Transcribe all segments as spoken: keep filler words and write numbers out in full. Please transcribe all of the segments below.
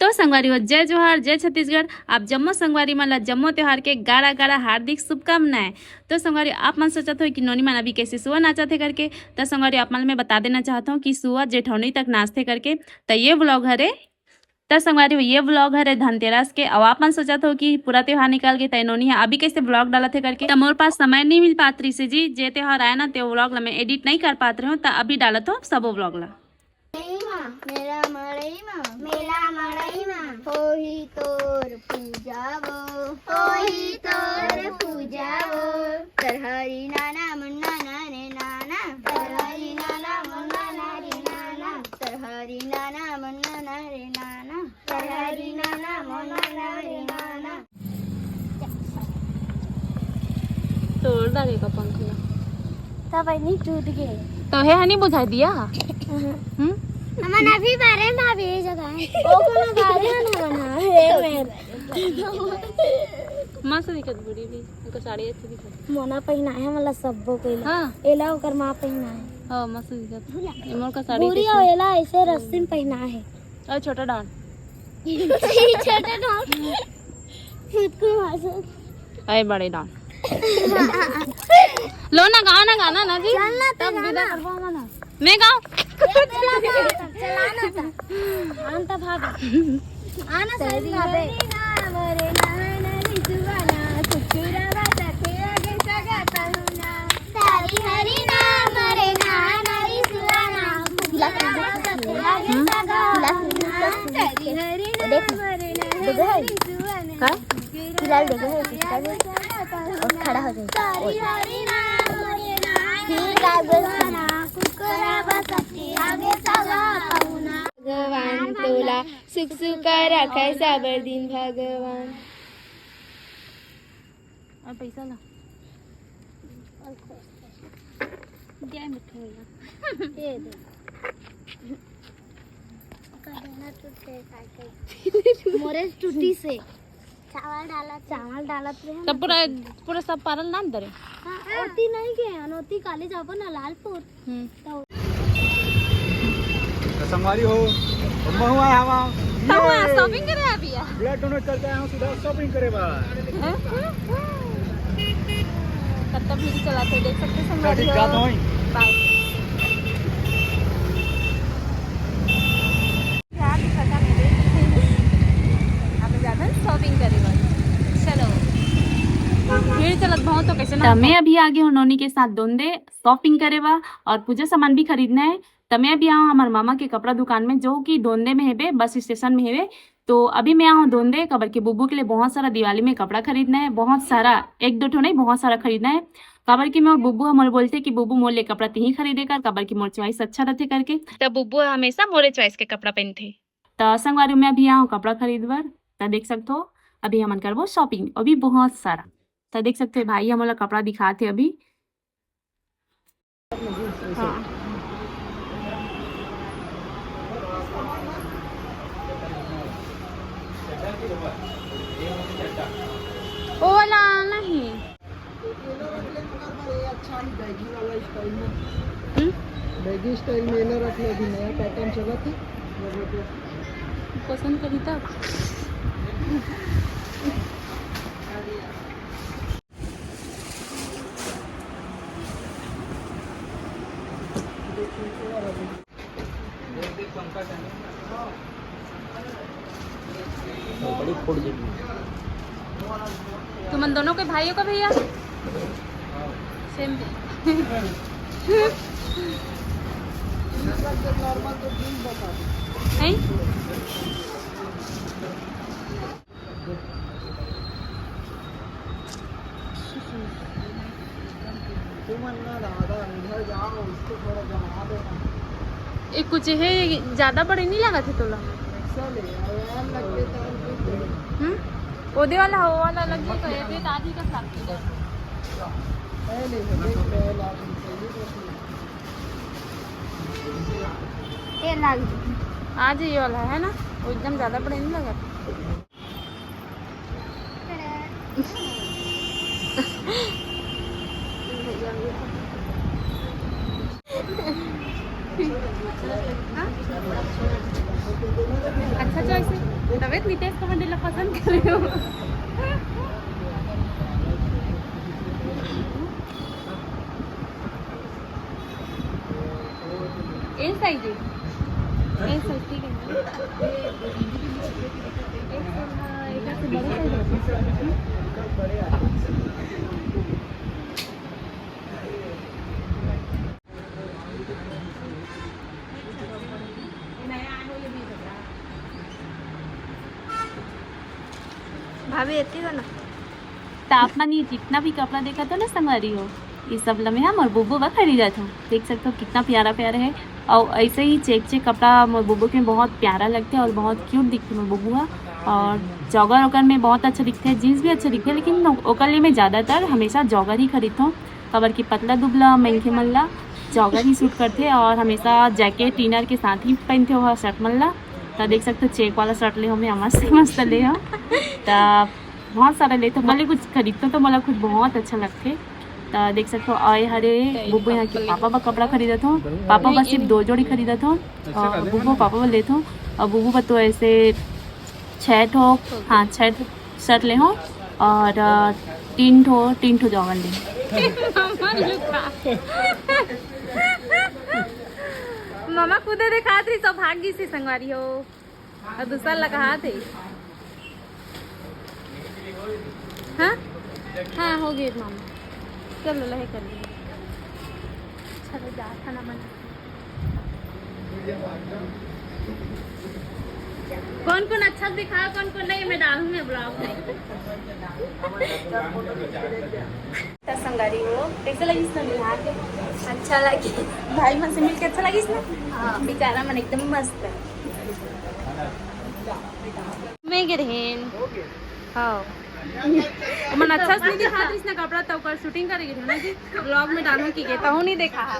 तो संगवारी हो, जय जोहार, जय छत्तीसगढ़। आप जम्मो संगवारी मन ला जम्मो त्योहार के गाड़ा गाड़ा हार्दिक शुभकामनाएं। तो संगवारी, आप मन सोचत हो कि नोनी मन अभी कैसे सुआ नाचत हे करके, तो संगवारी, आप मन मैं बता देना चाहत हूँ कि सुआ जेठौनी तक नाचथे करके। तो ये व्लॉग हरे, तो संगवारी हो, ये व्लॉग हरे धनतेरस के। अब आप मन सोचत हो कि पूरा त्योहार निकल गए, तो नोनी ह अभी कैसे व्लॉग डालत हे करके। तो मोर पास समय नहीं मिल पात रहिसे जी, जे त्योहार आए ना, ते व्लॉग ला मैं एडिट नहीं कर पात रहे हूँ, तो अभी डालत हूँ सबो व्लॉग ला। मड़ई मा, मेला मड़ई मा, मेला मड़ई मा, होही तोर पूजा वो, होही तोर पूजा वो। तरहरी नाना मुन्ना ना रे नाना, तरहरी नाना मुन्ना ना रे नाना, तरहरी नाना मुन्ना ना रे नाना, तरहरी नाना मुन्ना ना रे नाना। तोड़ डाले का पंख ला। तब नहीं टूट गए। तो हे हनी बुझाई दिया। हम्म। हमन अभी बारे में भाभी ये जगह है। ओ कोनो बारे में ना बना। हे मेरे। मस्त दिखत बूढ़ी भी। उनका साड़ी अच्छी दिखत। मोना पहना है, मतलब, सबको कोई ला। हाँ। एला ओकर माँ पहना है। हाँ, मस्त दिखत। ये मोर का साड़ी बूढ़ी कैसे? और एला ऐसे रस्सी में पहना है। अरे छोटा डान। छोटा डान। खुद को मासूम। अरे बड़े डान। लो ना, गाओ ना गाना ना जी। चल ना, तब गाना। विदा करबो हमन। मैं गाऊं? ये तेरा गाना था, चलाना था। आनता भाग। आना सही गा दे। तारी हरी नाम रे नाना री सुहाना, कुकुरा बाबा सखी आगे सगा पहुना। तारी हरी नाम रे नाना री सुहाना, का? फिलहाल देखो है, किसका भी? और खड़ा हो जाए। तारी हरी नाम रे नाना री सुहाना, कुकुरा बाबा सखी आगे सगा पहुना। भगवान तोला सुख सुख रखे सबर दिन भगवान। और पैसा ला। जय मिठू भैया। ये दे। मोरे टूटी से चावल डालत, चावल डालत रहे। तब पूरा, पूरा सब पारल नाम दरे। हाँ, ओती नहीं के, अनोती काली जाबो ना लालपुर। हम्म। तो तो संगवारी हो, हम हुआ है हवा। हम हुआ ये shopping करे अभी है। Blood donate करके आया हूँ, सीधा shopping करे बा। कत्ता भीड़ चलाते देख सकते हैं संगवारी हो। जाता हूँ। Bye। आप ज्यादा shopping करे बा। चलो। भीड़ चलत बहुत तो कैसे ना। तो मैं अभी आ गई हूँ नोनी के साथ दोंदे shopping करे बा और पूजा सामान भी खरीदना है। त मैं अभी आऊँ हमर मामा के कपड़ा दुकान में, जो कि दोंदे में हेबे, बस स्टेशन में हेबे। तो अभी मैं आऊँ दोंदे, काबर के बुब्बू के लिए बहुत सारा दिवाली में कपड़ा खरीदना है, बहुत सारा, एक दो ठो नहीं, बहुत सारा खरीदना है। काबर कि मोर बुब्बू ह मोला बोलथे कि बुब्बू मोर लिए कपड़ा तिही खरीदे कर, काबर कि मोर choice अच्छा रथे करके। त बुब्बू ह हमेशा मोरे choice के कपड़ा पहनथे। त संगवारी, मैं अभी आऊँ कपड़ा खरीद बर, त देख सकथो अभी हमन करबो shopping, अभी बहुत सारा। त देख सकथो भाई ह मोला कपड़ा दिखाथे अभी। हाँ। ओ वाला नहीं। ये अच्छा है, baggy वाला style में। हम्म? Baggy style में ये रख लो, अभी नया pattern चला थी। पसंद करी तब। तुमन दोनों के भाइयों का भैया? Same। हैं? तुम ना दादा, इधर जाओ, इसको थोड़ा जमा देना। ये कुछ है, ज्यादा बड़े नहीं लगा थे तोला? चले, यार, लगते तो हम कुछ करें। हम्म? ओदे वाला, वो वाला लग गया तो ये तो आधी का साथ है। पहले, पहले, पहले आप चाहिए तो ये लाग। आज ये वाला है ना, वो एकदम ज्यादा बड़े नहीं लगा। अच्छा choice है। तबे तो नितेश कमंडल ला पसंद करे हो। एल साइज है, एल साइज ठीक है। एल साइज, हाँ, एकर से बड़े साइज होते हैं। भाभी, एती हो ना? त आप मन ये जितना भी कपड़ा देखत हो ना संगवारी हो, ये सब ल मैं हमर बुब्बू बर खरीदत हूँ। देख सकते हो कितना प्यारा प्यारा है। और ऐसे ही चेक चेक कपड़ा मोर बुब्बू के बहुत प्यारा लगते हैं और बहुत क्यूट दिखते मोर बुब्बू ह। और जॉगर ओकर में बहुत अच्छा दिखते हैं, जीन्स भी अच्छा दिखते हैं, लेकिन ओकर लिए मैं ज़्यादातर हमेशा जॉगर ही खरीदता हूँ। काबर कि पतला दुबला मनखे मन ला जॉगर ही सूट करथे और हमेशा जैकेट इनर के साथ ही पहनथे ओह शर्ट मन ला। त देख सकते हो चेक वाला शर्ट ले हो, मैं मस्त मस्त ले हो। त बहुत सारा लेथों, भले कुछ खरीदथों त मोला खुद बहुत अच्छा लगथे। त देख सकते हो, आए हरे बुब्बू यहाँ के पापा बर कपड़ा खरीदत हो, पापा बर सिर्फ दो जोड़ी खरीदत हो और बुब्बू पापा बर लेथों। और बुब्बू बर तो ऐसे छः ठो, हाँ, छः ठो शर्ट ले हो और अ, तीन ठो, तीन ठो जॉगर ले। ममा खुदे देखात रही, सब भाग गई से संगवारी हो। और दूसरा लगा हाथ है। हाँ, हाँ, हो गए मामा। चलो, लहे कर लिए। चलो, जा, खाना बना। कौन कौन अच्छा दिखा, कौन कौन नहीं, मैं डालूंगी ब्लॉग में। त संगवारी हो, कैसे लगिस ना यहाँ के? अच्छा लगिस। भाई मन से मिलके अच्छा लगिस ना? हाँ। बेचारा मन एकदम मस्त है। मैं गिरहिन। हाँ। मन अच्छा से नहीं दिखात रहिस ना कपड़ा, त ओकर शूटिंग करे गिरहिन ना कि ब्लॉग में डालूं कि गे, तहूं नहीं देखा है।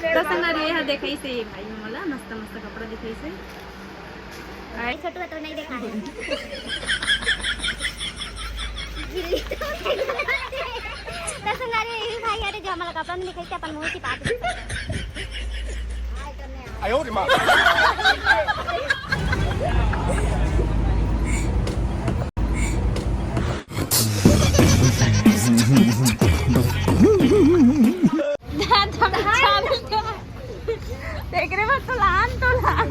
त संगवारी, ये ह देखाइस हे भाई मन मोला, मस्त मस्त कपड़ा देखाइस हे। छोटू तो नहीं देखा है। त संगवारी, ये भाई हरे जो हमला कपड़ा नहीं देखाइस हे, अपन मुंह छिपा के। तेकरे बर तो लान तो लान।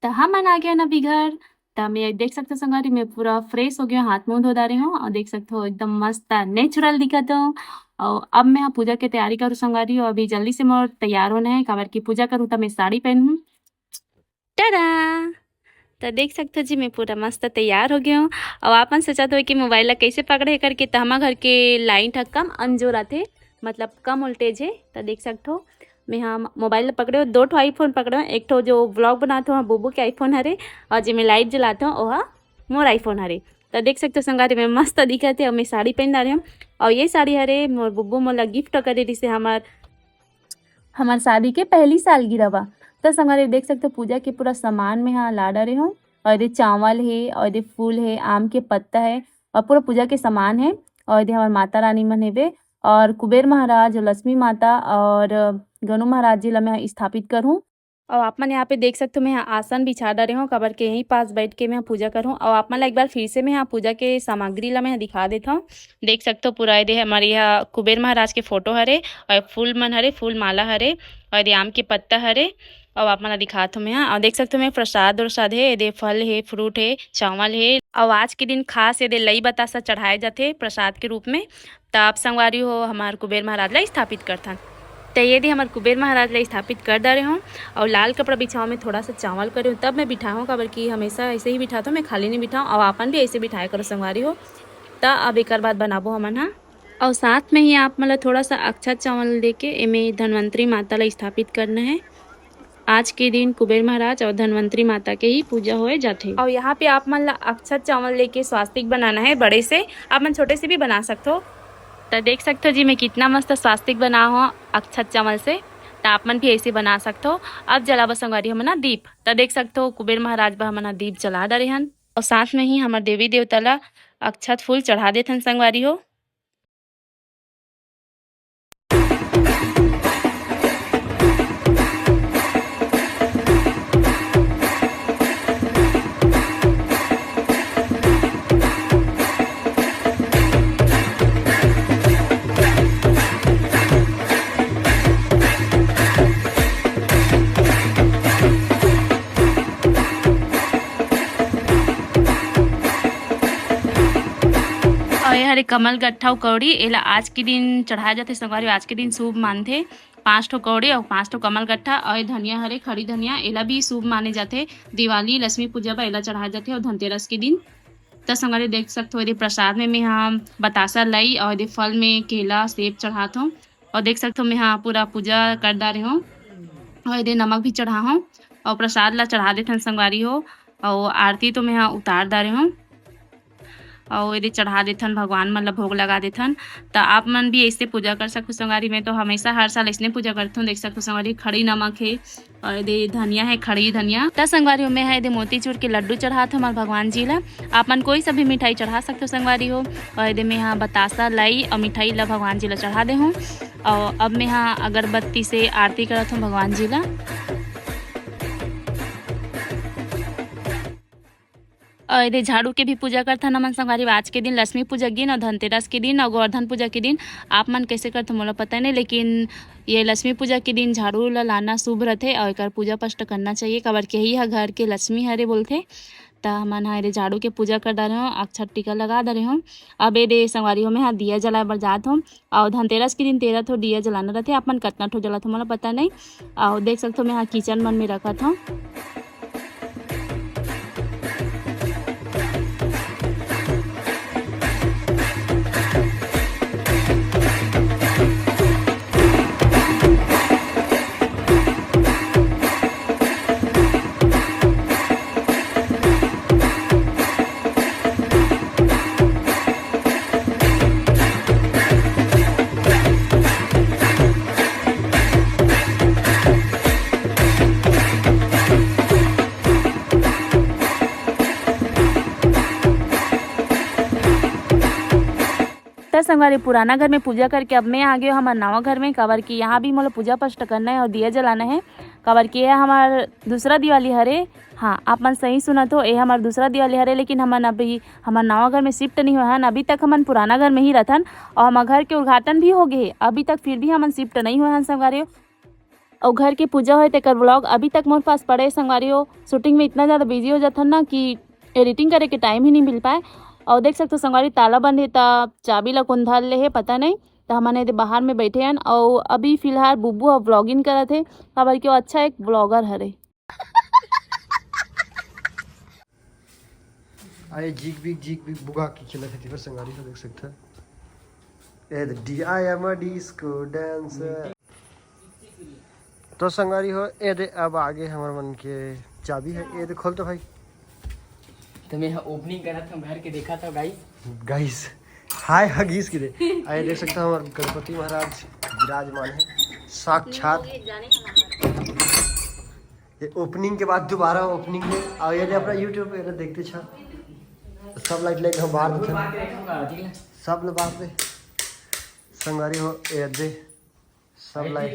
त हमन आ गए ना अभी घर। त मैं देख सकते हो संगवारी, मैं पूरा फ्रेश हो गया, हाथ मुंह धो डारे हूँ और देख सकते हो एकदम मस्त नेचुरल दिखत हूँ। और अब मैं पूजा के तैयारी करूँ संगवारी, और अभी जल्दी से मोर तैयार होना है, काबर की पूजा करूँ त मैं साड़ी पहनूँ। टडा! त देख सकत हो जी, मैं पूरा मस्त तैयार हो गया हूँ। अउ आप मन सोचत हो कि मोबाइल ला कैसे पकड़े करके, त हमर घर के लाइट ह कम अंजोर आथे, मतलब कम वोल्टेज हे। त देख सकत हो, मैं ह मोबाइल ला पकड़े हो, दो ठो आईफोन पकड़े हो, एक ठो जो व्लॉग बनात हो, बुबू के आईफोन हरे, अउ जेमे लाइट जलात हो, ओहा मोर आईफोन हरे। त देख सकत हो संगवारी, मैं मस्त दिखत हे, अउ मैं साड़ी पहन डारे हूँ, अउ ये साड़ी हरे मोर बुबू मोला गिफ्ट करे रिहिसे हमर हमर शादी के पहली सालगिरह बा। त संगवारी देख सकते हो, पूजा के पूरा सामान में हा ला डरे हो। और ये चावल हे, और ये फूल हे, आम के पत्ता हे, और पूरा पूजा के सामान हे। और ये हमर माता रानी मन हेबे, और कुबेर महाराज, लक्ष्मी माता और गणु महाराज जी ला मैं स्थापित करहूँ। और आप मन यहाँ पे देख सकते हो, मैं यहाँ आसन बिछा डरे हूँ, काबर के यहीं पास बैठ के मैं पूजा करहूँ। और आप मन ला एक बार फिर से मैं यहाँ पूजा के सामग्री ला मैं दिखा देता हूँ। देख सकते हो, पूरा ये दे हमारे यहाँ कुबेर महाराज के फोटो हरे, और फूल मन हरे, फूल माला हरे, और ये आम के पत्ता हरे। और आप मन ला दिखात हूँ मैं यहाँ, और देख सकते हो, मैं प्रसाद उरसाद हे, ये दे फल हे, फ्रूट हे, चावल हे, और आज के दिन खास ये दे लई बतासा चढ़ाए जाथे प्रसाद के रूप में। त आप संगवारी हो, हमार कुबेर महाराज ला स्थापित करथन। त ये दे हमर कुबेर महाराज ला स्थापित कर डारे हूँ, और लाल कपड़ा बिछावा में थोड़ा सा चावल करे हूँ, तब मैं बिठाहूँ, काबर कि हमेशा ऐसे ही बिठाता हूँ, मैं खाली नहीं बिठाऊँ, और आपन भी ऐसे बिठाए करो संगवारी हो। त अब एकर बाद बनाबो हमन हा। और साथ में ही आप मन ला थोड़ा सा अक्षत चावल देके एमे धनवंतरी माता ला स्थापित करना है। आज के दिन कुबेर महाराज और धनवंतरी माता के ही पूजा होए जाथे। और यहाँ पे आप मन ला अक्षत चावल लेके स्वास्तिक बनाना है बड़े से, आप मन छोटे से भी बना सकते हो। त देख सकते हो जी, मैं कितना मस्त स्वास्तिक बना हो अक्षत चावल से। त आप मन भी ऐसे बना सकते हो। अब जलाबो संगवारी हमन ह दीप। त देख सकते हो, कुबेर महाराज बर हमन ह दीप जला डरे हन। और साथ में ही हमर देवी देवता ला अक्षत फूल चढ़ा देथन संगवारी हो। कमल गट्ठा अउ कौड़ी, एला आज के दिन चढ़ाए जाथे संगवारी, आज के दिन शुभ मानथे। पाँच ठो कौड़ी अउ पाँच ठो कमल गट्ठा अउ ये धनिया हरे, खड़ी धनिया, एला भी शुभ माने जाथे। दिवाली, लक्ष्मी पूजा बर एला चढ़ाए जाथे अउ धनतेरस के दिन। त संगवारी देख सकथो, एदे प्रसाद में मैं हा बतासा लाई अउ एदे फल में केला, सेब चढ़ात हूँ। अउ देख सकथो, मैं हा पूरा पूजा कर डारे हूँ अउ एदे नमक भी चढ़ा हूँ अउ प्रसाद ला चढ़ा देथन संगवारी हो। अउ आरती तो मैं हा उतार डारे हूँ अउ एदे चढ़ा देथन, भगवान मन ला भोग लगा देथन। त आप मन भी ऐसे पूजा कर सकथो संगवारी। मैं तो हमेशा हर साल ऐसने पूजा करथूँ। देख सकथो संगवारी, खड़ी नमक है अउ एदे धनिया है, खड़ी धनिया। त संगवारी हो, मैं हा एदे मोतीचूर के लड्डू चढ़ात हूँ हमर भगवान जी ला। आप मन कोई सा भी मिठाई चढ़ा सकथो संगवारी हो। अउ एदे मैं हा बतासा लाई अउ मिठाई ला भगवान जी ला चढ़ा दे हूँ। अउ अब मैं हा अगरबत्ती से आरती करत हूँ भगवान जी ला। अउ एदे झाड़ू के भी पूजा करथन हमन संगवारी, आज के दिन लक्ष्मी पूजा के दिन अउ धनतेरस के दिन अउ गोवर्धन पूजा के दिन। आप मन कैसे करथो मोला पता नहीं, लेकिन ये लक्ष्मी पूजा के दिन झाड़ू ला लाना शुभ रथे अउ एकर पूजा पाठ करना चाहिए, काबर के यही ह घर के लक्ष्मी हरे बोलथे। त हमन हा एदे झाड़ू के पूजा कर डारे हूँ, अक्षत टीका लगा डारे हूँ। अब एदे संगवारी हो, मैं हा दिया जलाए बर जात हूँ अउ धनतेरस के दिन तेरह ठो दिया जलाना रथे। आप मन कतना ठो जलाथो मोला पता नहीं। अउ देख सकथो, मैं हा किचन मन में रखत हूँ। त संगवारी, पुराना घर में पूजा करके अब मैं आ गयो हमर नवा घर में, काबर कि यहाँ भी मोला पूजा पाठ करना है और दिया जलाना है, काबर कि यह हमार दूसरा दिवाली हरे। हाँ, आप मन सही सुनत हो, ये हमार दूसरा दिवाली हरे, लेकिन हमन अभी हमर नवा घर में शिफ्ट नहीं होए हन। अभी तक हमन पुराना घर में ही रहथन और हमर घर के उद्घाटन भी हो गए हे, अभी तक फिर भी हमन शिफ्ट नहीं होए हन संगवारी। अउ घर के पूजा होए तेकर व्लॉग अभी तक मोर पास पड़े हे संगवारी हो। शूटिंग में इतना ज़्यादा बिजी हो जाथन ना कि एडिटिंग करे के टाइम ही नहीं मिल पाए। अउ देख सकथो संगवारी, ताला बंद हे त चाबी ला कोन धर ले हे पता नहीं। त हमन एदे बाहर में बैठे हन अउ अभी फिलहाल बुब्बू ह व्लॉगिंग करत हे, काबर कि वो अच्छा एक व्लॉगर हरे। आए झिक बिक झिक बिक बुगा के खेलत हे, तेकर संगवारी हो देख सकथो। ए द डी I am a disco dancer. तो संगवारी हो, ए दे अब आगे हमर मन के चाबी है। ए दे खोल तो भाई। तो मैं ओपनिंग करत हूँ घर के, देखा था गाइस। गाइस, हाय हगीज की दे। आए देख सकता हूँ हमारे गणपति महाराज विराजमान है साक्षात। ये ओपनिंग के बाद दोबारा ओपनिंग है। और ये दे अपना YouTube पे, ये दे देखते छा। सब लाइट लाइट हम बाहर देते हैं। सब लोग बाहर दे। संगवारी हो, ये दे। सब लाइट।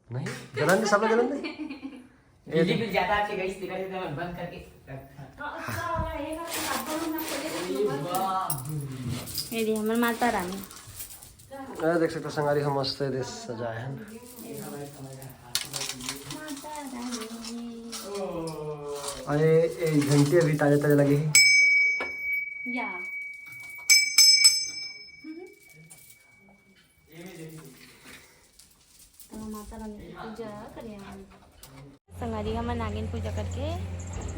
नहीं, जलन दे, सब लोग जलन दे। बिजली बिल ज्यादा आके गई, तेरा से बंद करके रखा। ये दे हमर माता रानी। अरे देख सकते हो संगवारी, हम मस्त दे सजाए हैं। अरे, ये घंटी अभी ताजा ताजा लगी है। या। तो माता रानी की पूजा करे आए। संगवारी हमन नागिन पूजा करके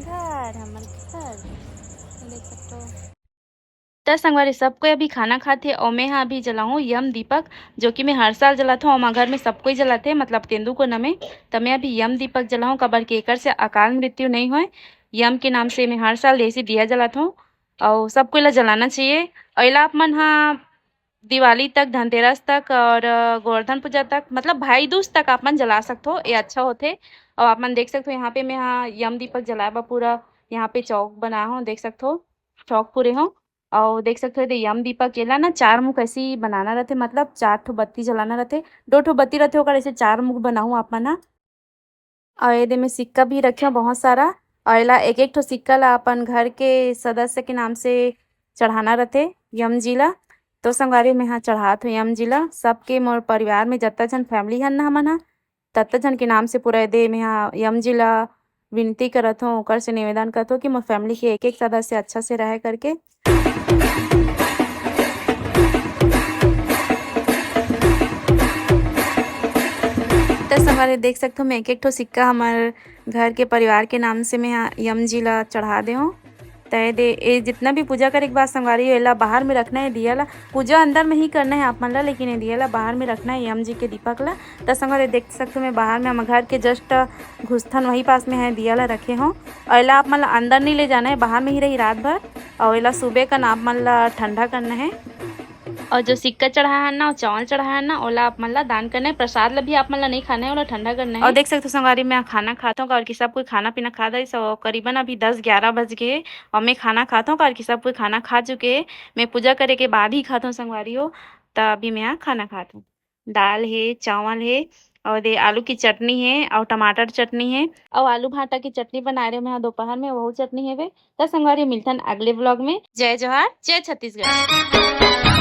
घर, हमर घर देख सकते हो। त संगवारी, सब कोई अभी खाना खाथे और मैं हा अभी जलाहूँ यम दीपक, जो कि मैं हर साल जलाथों और घर में सब कोई जलाथे, मतलब तेंदू कोना में। त मैं अभी यम दीपक जलाहूँ, काबर के एकर से अकाल मृत्यु नहीं होए। यम के नाम से मैं हर साल देसी दिया जलाथों और सब कोई ला जलाना चाहिए। और एला आप मन हा दिवाली तक, धनतेरस तक और, अ, गोवर्धन पूजा तक, मतलब भाई दूज तक आप मन जला सकथो, ये अच्छा होथे। और आप मन देख सकथो, यहाँ पे मैं हा यम दीपक जलाए बर पूरा यहाँ पे चौक बना हूँ, देख सकथो, चौक पूरे हूँ। और देख सकथो, ये यम दीपक, एला ना चार मुख ऐसी बनाना रहथे, मतलब चार ठो बत्ती जलाना रहथे, दो ठो बत्ती रहथे, ओकर ऐसे चार मुख बनाहूँ आप मन हा। और ये दे में सिक्का भी रखे हूँ बहुत सारा, और एला एक एक ठो सिक्का ला अपन घर के सदस्य के नाम से चढ़ाना रहथे यम जी ला। तो संगवारी, मैं हा चढ़ात हूँ यम जी ला। सबके मोर परिवार में जत्ता झन फैमिली हन ना हमन हा, तत्ता झन के नाम से पूरा ये दे में हा यम जी ला विनती करत हूँ, ओकर से निवेदन करत हूँ कि मोर फैमिली के एक एक सदस्य अच्छा से रहे करके। त संगवारी देख सकथो, मैं एक एक ठो सिक्का हमर घर के परिवार के नाम से मैं यम जी ला चढ़ा दे हूँ। त ए दे, ए जितना भी पूजा करे के बाद संगवारी हो, एला बाहर में रखना है दिया ला। पूजा अंदर में ही करना है आप मन ला, लेकिन ए दिया ला बाहर में रखना है यम जी के दीपक ला। त संगवारी देख सकथो, मैं बाहर में हम घर के just घुसथन वही पास में है दिया ला रखे हूँ। और एला आप मन ला अंदर नहीं ले जाना है, बाहर में ही रही रात भर। और एला सुबह कन आप मन ला ठंडा करना है। और जो सिक्का चढ़ाए हन ना, और चावल चढ़ाए हन ना, ओला आप मन ला दान करना है। प्रसाद ला भी आप मन ला नहीं खाना है, ओला ठंडा करना है। और देख सकथो संगवारी, मैं खाना खात हूँ, और कि सब कोई खाना पीना खा दे, सो करीबन अभी दस ग्यारह बज गए। और मैं खाना खात हूँ, और कि सब कोई खाना खा चुके हैं। मैं पूजा करे के बाद ही खात हूँ संगवारी हो। त अभी मैं यहाँ खाना खात हूँ। दाल है, चावल है, और दे आलू की चटनी है, और टमाटर चटनी है, और आलू भाटा की चटनी बनाए रहे मैं दोपहर में, वहू चटनी है वे। त संगवारी मिलथन अगले vlog में। जय जोहार, जय छत्तीसगढ़।